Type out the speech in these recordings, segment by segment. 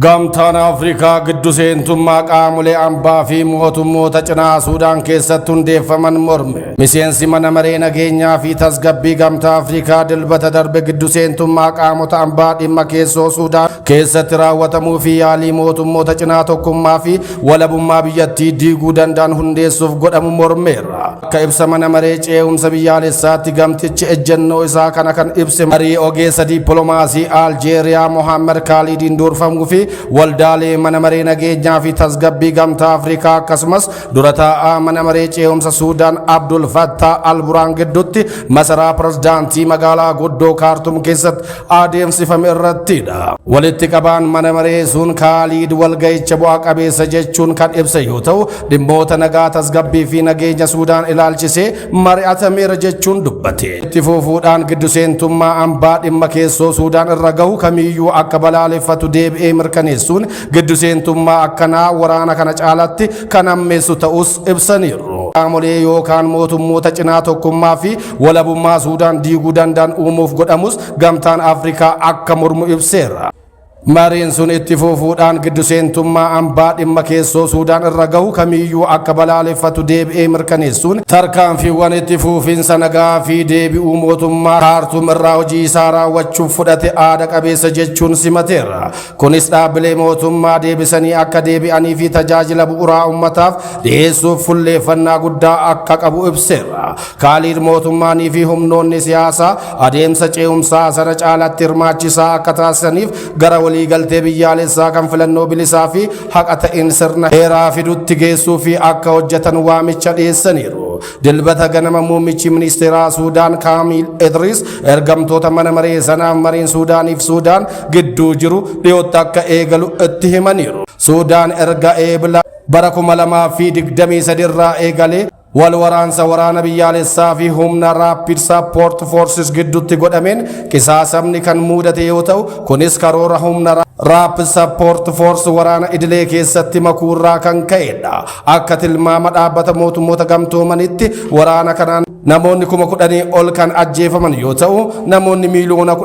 Gamtaan Afrikaa giddu seentummaa qaamolee ambaa fi mootummoota cinaa Suudaan keessatti hundeeffaman morme. Miseensi mana maree nageenyaa fi tasgabbii Gamtaa Afrikaa Dilbata darbe giddu seentummaa qaamota ambaa dhimma keessoo Suudaan keessatti raawwatamuu fi yaalii mootummoota cinaa tokkummaa fi walabummaa biyyattii diiguu danda'an hundeessuuf godhamu mormeera. Akka ibsa mana maree ce'umsa biyyaalessaatti, gamtichi ejjennoo isaa kana kan ibse marii ogeessa dippiloomaasii Aljeeriyaa Mohaammed Kaalidiin durfamuu fi waldaalee mana maree nageenyaa fi tasgabbii Gamtaa Afrikaa, akkasumas dura taa'aa mana maree ce'umsa Suudaan Abdul Fattah Al-Buraan gidduutti masaraa pirezidaantii magaalaa guddoo Kaartum keessatti adeemsifame irrattidha. Walitti qabaan mana maree sun Kaaliid walga'icha bu'aa qabeessa jechuun kan ibsa yoo ta'u, dhimmoota nagaa, tasgabbii fi nageenya Suudaan ilaalchisee mari'atameera jechuun dubbate. Itti fufuudhaan giddu seentummaa ambaa dhimma keessoo Suudaan irra gahu kamiyyuu akka balaaleffatu deebi'ee mirkaneessuun, giddu seentummaa akkanaa waraana kana caalatti kan hammeessu ta'us ibsaniiru. Qaamolee yookaan mootummoota cinaa tokkummaa fi walabummaa Suudaan diiguu danda'an uumuuf godhamus Gamtaan Afrikaa akka mormu ibseera. Mariin sun itti fufuudhaan giddu seentummaa ambaa dhimma keessoo Suudaan irra gahu kamiyyuu akka balaaleffatu deebi'ee mirkaneessuun, tarkaanfiiwwan itti fufiinsa nagaa fi deebi'uu mootummaa Kaartuum irraa hojii isaa raawwachuuf fudhate aada qabeessa jechuun simateera. Kunis dhaabbilee mootummaa deebisanii akka deebi'anii fi tajaajila bu'uuraa uummataaf dhiyeessuuf fulleeffannaa guddaa akka qabu ibseera. Kaaliid mootummaanii fi humnoonni siyaasaa adeemsa ce'umsaa sana caalatti hirmaachisaa akka taasisaniif gara waliigaltee biyyaalessaa kan filannoo bilisaa fi haqa ta'in sirna heeraa fidutti geessuu fi akka hojjetan waamicha dhiyeessaniiru. Dilbata ganama muummichi ministeeraa Suudaan Kaamil Idris ergamtoota mana maree sanaaf mariin Suudaaniif Suudaan gidduu jiru dhiyootti akka eegalu itti himaniiru. Suudaan erga Eebila bara 2023 irraa eegalee wal waraansa waraana biyyaalessaa fi humna Rapid Support Forces gidduutti godhameen qisaasamni kan mudate yoo ta'u, kunis karoora humna Rapid Support Force waraana idilee keessatti makuurraa kan ka'edha. Akka tilmaama Dhaabbata Mootummoota Gamtoomanitti waraana kanaan namoonni 10,000 ol kan ajjeefaman yoo ta'u, namoonni 13 miiliyoona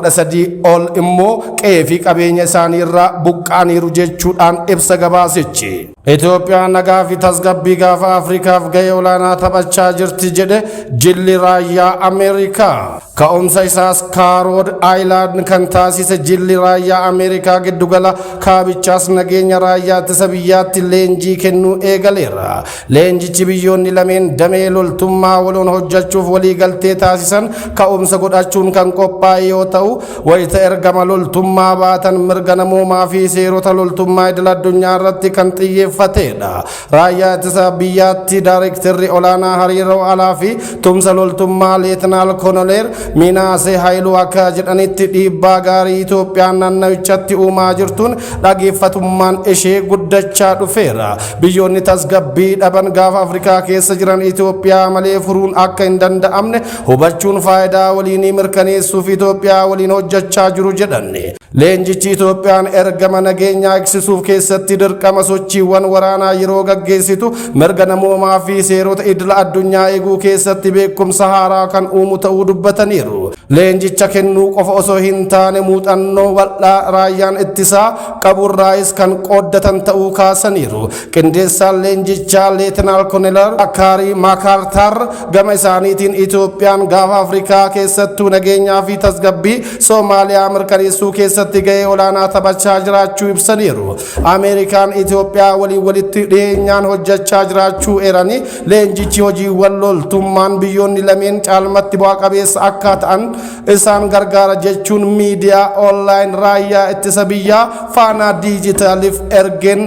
ol immoo qe'ee fi qabeenya isaanii irraa buqqaaniiru jechuudhaan ibsa gabaasichi. Itoophiyaan nagaa fi tasgabbii Gaafa Afrikaaf gahee olaanaa taphachaa jirti jedhe jilli raayyaa Ameerikaa. Ka'umsa isaas Rood Aayilaand kan taasise jilli raayyaa Ameerikaa giddugala kaabichaas nageenya raayyaa ittisa biyyaatti leenjii kennuu eegaleera. Leenjichi biyyoonni lameen damee loltummaa waloon hojjechuuf waliigaltee taasisan ka'umsa godhachuun kan qophaa'e yoo ta'u, wayita ergama loltummaa baatan mirga namoomaa fi seerota loltummaa idil addunyaa irratti kan xiyyeeffatedha. Raayyaa ittisa biyyaatti daayirektarri olaanaa hariiroo alaa fi tumsa loltummaa Leetinaal Koloneel Minaasee Haayiluu akka jedhanitti, dhiibbaa gaarii Itoophiyaan naannawichatti uumaa jirtuun dhageeffatummaan ishee guddachaa dhufeera. Biyyoonni tasgabbii dhaban Gaafa Afrikaa keessa jiran Itoophiyaa malee furuun akka hin danda'amne hubachuun faayidaa waliinii mirkaneessuuf Itoophiyaa waliin hojjechaa jiru jedhan. Leenjichi Itoophiyaan ergama nageenyaa eegsisuuf keessatti dirqama sochiiwwan waraanaa yeroo gaggeessitu mirga namoomaa fi seerota idila addunyaa eeguu keessatti beekumsa haaraa kan uumu ta'uu dubbataniiru. Leenjicha kennuu qofa osoo hin taane, muuxannoo bal'aa raayyaan ittisaa qaburraayis kan qooddatan ta'uu kaasaniiru. Qindeessaan leenjichaa Leetinaal Koloneel Akaarii Maakaartaar gama isaaniitiin, Itoophiyaan Gaafa Afrikaa keessattuu nageenyaa fi tasgabbii Soomaaliyaa mirkaneessuu keessatti gahee olaanaa taphachaa jiraachuu ibsaniiru. Ameerikaan Itoophiyaa waliin walitti dhiyeenyaan hojjechaa jiraachuu eeranii, leenjichi hojiiwwan loltummaan biyyoonni lameen caalmatti bu'aa qabeessa akka ta'an isaan gargaara jechuun miidiyaa online raayyaa ittisa biyyaa Faanaa Diijitaaliif ergeen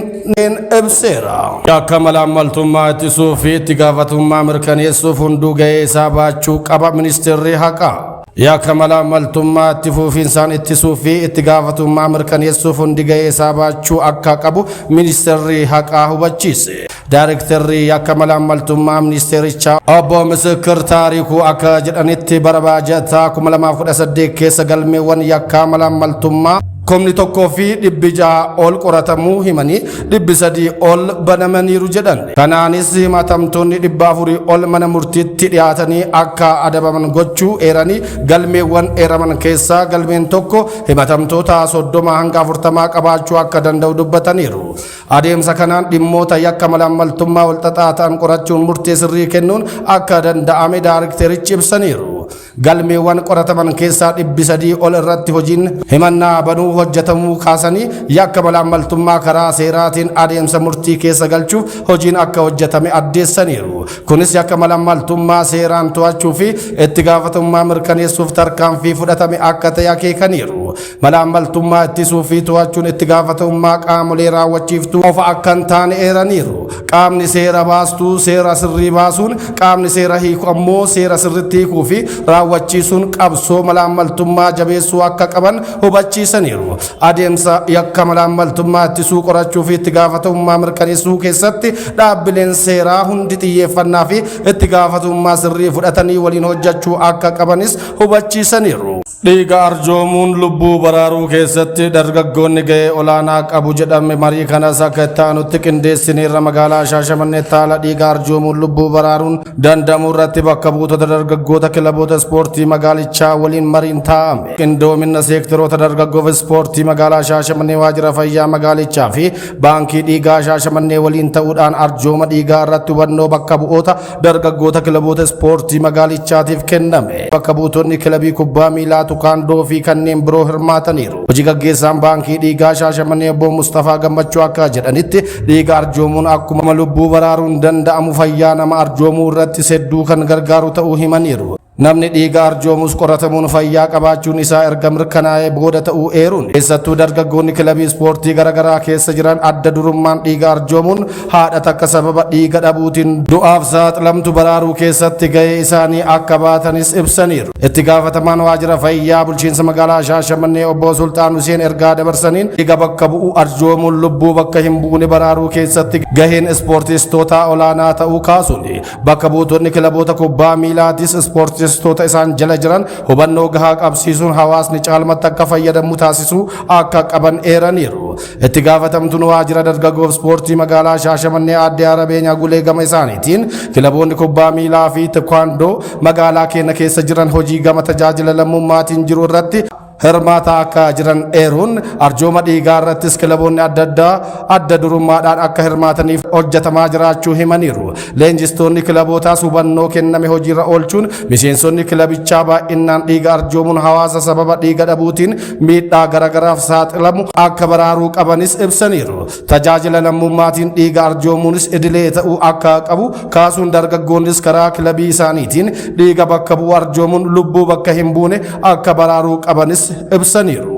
ibseera. Yakka malaammaltummaa ittisuu fi itti gaafatamummaa mirkaneessuuf hunduu gahee isaa baachuu qaba, Ministeerri Haqaa. Yakka malaammaltummaa itti fufiinsaan ittisuu fi itti gaafatamummaa mirkaneessuuf hundi gahee isaa baachuu akka qabu Ministeerri Haqaa hubachiise. Daarektarri yakka malaammaltummaa ministeerichaa Obbo Misikir Taarikuu akka jedhanitti, bara baajataa 2018 keessa galmeewwan yakkaa malaammaltummaa Kumni 1 fi 600 ol qoratamuu himanii 300 ol banamaniiru jedhan. Kanaanis himatamtoonni 400 ol mana murtiitti dhiyaatanii akka adabaman gochuu eeranii galmeewwan eeraman keessaa galmeen tokko himatamtoota 30 hanga 40 qabaachuu akka danda'u dubbataniiru. Adeemsa kanaan dhimmoota yakka malaammaltummaa walxaxaa ta'an qorachuun murtee sirrii kennuun akka danda'ame daarikterichi ibsaniiru. Galmeewwan qorataman keessaa 300 ol irratti hojiin himannaa banuu hojjetamuu kaasanii yakka malaammaltummaa karaa seeraatiin adeemsa murtii keessa galchuuf hojiin akka hojjetame addeessaniiru. Kunis yakka malaammaltummaa seeraan to'achuu fi itti gaafatamummaa mirkaneessuuf tarkaanfii fudhatame akka ta'e akeekaniiru. Malaammaltummaa ittisuu fi to'achuun itti gaafatamummaa qaamolee raawwachiiftuu qofa akka hin taane eeraniiru. Qaamni seera baastuu seera sirrii baasuun, qaamni seera hiiku ammoo seera sirritti hiikuu fi raawwachiisuun qabsoo malaammaltummaa jabeessuu akka qaban hubachiisaniiru. Adeemsa yakka malaammaltummaa ittisuu qorachuu fi itti gaafatamummaa mirkaneessuu keessatti dhaabbileen seeraa hundi xiyyeeffannaa fi itti gaafatamummaa sirrii fudhatanii waliin hojjechuu akka qabanis hubachiisaniiru. Dhiiga arjoomuun lubbuu baraaruu keessatti dargaggoonni ga'ee olaanaa qabu jedhame. Marii kanas akka itti aanutti qindeessineerra. Magaalaa Shaashamanneetti haala dhiiga arjoomuun lubbuu baraaruun danda'amu irratti bakka buutota dargaggoota kilaboota ispoortii magaalichaa waliin mariin taa'ame. Qindoomina seektaroota dargaggoof ispoortii magaalaa Shaashamannee, waajjira fayyaa magaalichaa fi baankii dhiigaa Shaashamannee waliin ta'uudhaan arjooma dhiigaa irratti hubannoo bakka bu'oota dargaggoota kilaboota ispoortii magaalichaatiif kenname. Bakka buutonni kilabii kubbaa miilaa, tukaandoo fi kanneen biroo hirmaataniiru. Hojii gaggeessaan baankii dhiigaa Shaashamannee obbo Mustafaa Gammachuu akka jedhanitti, dhiiga arjoomuun akkuma lubbuu baraaruun danda'amu fayyaa nama arjoomuu irratti hedduu kan gargaaru ta'uu himaniiru. Namni dhiiga arjoomus qoratamuun fayyaa qabaachuun isaa erga mirkanaa'ee booda ta'uu eeruun, keessattuu dargaggoonni kilabii ispoortii garaagaraa keessa jiran adda durummaan dhiiga arjoomuun haadha takka sababa dhiiga dhabuutiin du'aaf saaxilamtu baraaruu keessatti gahee isaanii akka baatanis ibsaniiru. Itti gaafatamaan waajjira fayyaa bulchiinsa magaalaa Shaashamannee obbo Sultaan Huseen ergaa dabarsaniin, dhiiga bakka bu'u arjoomuun lubbuu bakka hin buune baraaruu keessatti gaheen ispoortistootaa olaanaa ta'uu kaasuun, bakka buutonni kilaboota kubbaa miilaatis ispoortistoota isaan jala jiran hubannoo gahaa qabsiisuun hawaasni caalmatti akka fayyadamu taasisuu akka qaban eeraniiru. Itti gaafatamtuun waajjira dargaggoof ispoortii magaalaa Shaashamannee aadde Arabeenyaa Gulee gama isaaniitiin, kilaboonni kubbaa miilaa fi tekwaandoo magaalaa keenya keessa jiran hojii gama tajaajila lammummaatiin jiru irratti hirmaataa akka jiran eeruun, arjooma dhiigaa irrattis kilaboonni adda addaa adda durummaadhaan akka hirmaataniif hojjetamaa jiraachuu himaniiru. Leenjistoonni kilabootaas hubannoo kenname hojiirra oolchuun miseensonni kilabichaa baay'inaan dhiiga arjoomuun hawaasa sababa dhiiga dhabuutiin miidhaa garagaraaf saaxilamu akka baraaruu qabanis ibsaniiru. Tajaajila lammummaatiin dhiiga arjoomuunis idilee ta'uu akka qabu kaasuun, dargaggoonnis karaa kilabii isaaniitiin dhiiga bakka bu'u arjoomuun lubbuu bakka hin buune akka baraaruu qabanis ibsaniiru.